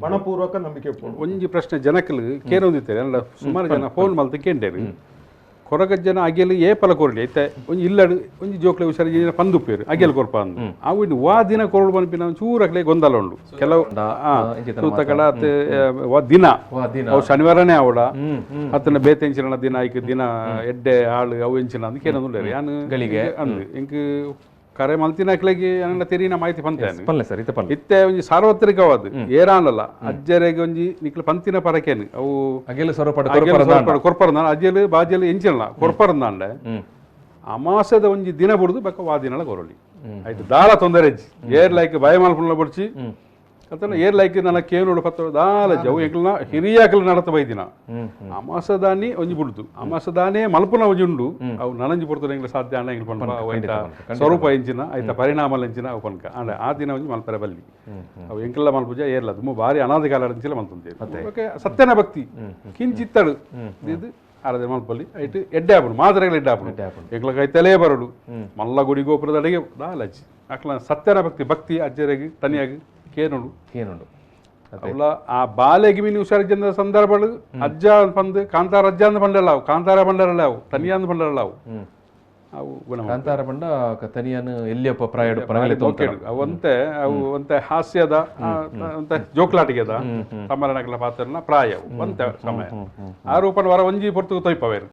ಮನಪೂರ್ವಕ ನಂಬಿಕೆ ಉಪ್ಪೊಡು. ಒಂಜಿ ಪ್ರಶ್ನೆ ಜನಕಲು ಕೇನೊಂದಿತ್ತೆರ್, ಅಲ್ಲ ಸುಮಾರು ಜನ ಫೋನ್ ಮಲ್ತ್ ಕೇಂಡೆರ್. ಕೊರಗಜ್ಜನ ಅಗೆಲ್ ಏಪಲ ಕೊರಲಿ? ಇತ್ತೆ ಒಂಜಿ ಇಲ್ಲಡ್ ಒಂಜಿ ಜೋಕ್ಲೆ ಹುಷಾರು ಪಂದುಪ್ಪೇರು, ಅಗೆಲ್ ಕೊರ್ಪ ಅಂದ್. ಅವು ಇನ್ನು ವಾ ದಿನ ಕೊರಡು ಪನ್ಪಿನ ಚೂರು ಅಕ್ಲೆ ಗೊಂದಲ ಉಂಡು. ಕೆಲವು ಸೂತಕಡ ಅತ್ ವಾ ದಿನ, ವಾ ದಿನ? ಅವು ಶನಿವಾರನೇ ಆವಡ ಅತ್ತನ ಬೇತೆ ಎಂಚಿನ ದಿನ, ಐಕ್ ದಿನ ಎಡ್ಡೆ ಆಳು ಅವು ಎಂಚಿನ ಅಂದ್ ಕೇನೊಂದುಲ್ಲೆರ್. ಯಾನ್ ಗಳಿಗೆ. ಅಂದ್ ಎಂಕ್ ಕರೆ ಮಲ್ತಿನಕ್ಲೆಗ್ ಯಾನಂಡ ತೆರಿನ ಮಾಹಿತಿ ಪಂತೆ. ಪನ್ಲೆ ಸರ್, ಇತ್ತೆ ಪನ್ಲೆ. ಇತ್ತೆ ಒಂಜಿ ಸಾರ್ವತ್ರಿಕವಾದ ಏರಾನಲ್ಲ ಅಜ್ಜರೆಗ್ ಒಂಜಿ ನಿಕ್ಲು ಪಂತಿನ ಪರಕೇನು ಅವು ಅಗೆಲ್ ಸ್ವರೂಪಡ್ ಅಗೆಲ್ ಸ್ವರೂಪಡ್ ಕೊರ್ಪರಂದಾಂಡ, ಅಜ್ಜೆಲು ಬಾಜೆಲು ಎಂಚಿನಲ್ಲ ಕೊರ್ಪರಂದಾಂಡ ಅಮಾಸೆದ ಒಂಜಿ ದಿನ ಬುಡ್ದು ಬೊಕ್ಕ ವಾ ದಿನಲ ಕೊರೊಲಿ. ಆಯ್ತು, ದಾಲ ತೊಂದರೆ ಇಜ್ಜಿ. ಏರ್ ಲೈಕ್ ಭಯ ಮಲ್ಪುನ ಬೊಡ್ಚಿ ಅತ್ತನ ಏರ್ ಲೈಕ್ ನನ್ನ ಕೇನುಡು ಪತ್ತ ದಾಲ ಇಜ್ಜಿ. ಅವು ಎಂಕ್ಲನ ಹಿರಿಯಾಕಲು ನಡತ ಬೈದಿನ ಅಮಾಸದಾನಿ ಒಂಜಿ ಬುಡ್ದು ಅಮಾಸದಾನೇ ಮಲ್ಪುನ ಒಂಜಿ ಉಂಡು. ಅವು ನನಂಜಿ ಪೊರ್ತುಡು ಎಂಕ್ಲ ಸಾಧ್ಯ ಆಂಡ ಎಂಕ್ಲು ಪನ್ಪ. ಅವು ಐತ ಸ್ವರೂಪ ಎಂಚಿನ, ಐತ ಪರಿಣಾಮ ಎಂಚಿನ ಅವು ಪನ್ಕ. ಆಂಡ ಆ ದಿನ ಒಂಜಿ ಮಲ್ಪರೆ ಬಲ್ಲಿ. ಅವು ಎಂಕಲ್ಲ ಮಲ್ಪುಜ ಏರ್ಲ ದುಂಬು ಬಾರಿ ಅನಾದಿ ಕಾಲದಿಂಚಲ ಮಲ್ತೊಂದೇರು. ಓಕೆ, ಸತ್ಯನ ಭಕ್ತಿ ಕಿಂಚಿತ್ತಡು ಇದು ಆರಾಧನೆ ಮಲ್ಪಲ್ಲಿ ಐಟ್ ಎಡ್ಡೆ ಆಪುಂಡು, ಮಾದರಿಗಳು ಎಡ್ಡೆ ಆಪುಂಡು. ಎಂಕ್ಲ ಕೈತಲೇ ಬರಡು ಮಲ್ಲ ಗುಡಿ ಗೋಪುರದ ಅಡಿಗೆ ದಾಲಜ್ಜಿ. ಅಕ್ಲ ಸತ್ಯನ ಭಕ್ತಿ ಭಕ್ತಿ ಅಜ್ಜರೆಗ್ ತನಿಯಾಗ್ ಕೇನುಂಡು. ಕೇನುಂಡು. ಅವಲ ಆ ಬಾಲೆಗೆ ಮೀನು ಹುಷಾರು ಜನ ಸಂದರ್ಭಗಳು ಅಜ್ಜ ಪಂದ್ ಕಾಂತಾರ ಅಜ್ಜ ಅಂದ್ ಪಂಡಲ್ಲ ಅವು, ಕಾಂತಾರ ಪಂಡರಲ್ಲ ಅವು, ತನಿಯ ಅಂದ್ ಪಂಡರಲ್ಲ ಅವು, ಅವು ಗುಣ. ಕಾಂತಾರ ಪಂಡ ತನಿಯನ್ ಎಲ್ಲಿಯಪ್ಪ ಪ್ರಾಯಡು ಪನಗಲೆ ತೋಕೆಡು ಅವು ಒಂತೆ, ಅವು ಒಂತೆ ಹಾಸ್ಯದ ಒಂತೆ ಜೋಕ್ಲಾಟಿಗೆದ ತಮ್ಮರನಕಲ ಪಾತ್ರನ ಪ್ರಾಯ ಅವು ಒಂತೆ ಸಮಯ ಆ ರೂಪನ ವರ ಒಂಜಿ ಪೊರ್ತುಗು ತೊಯ್ಪವೇರು.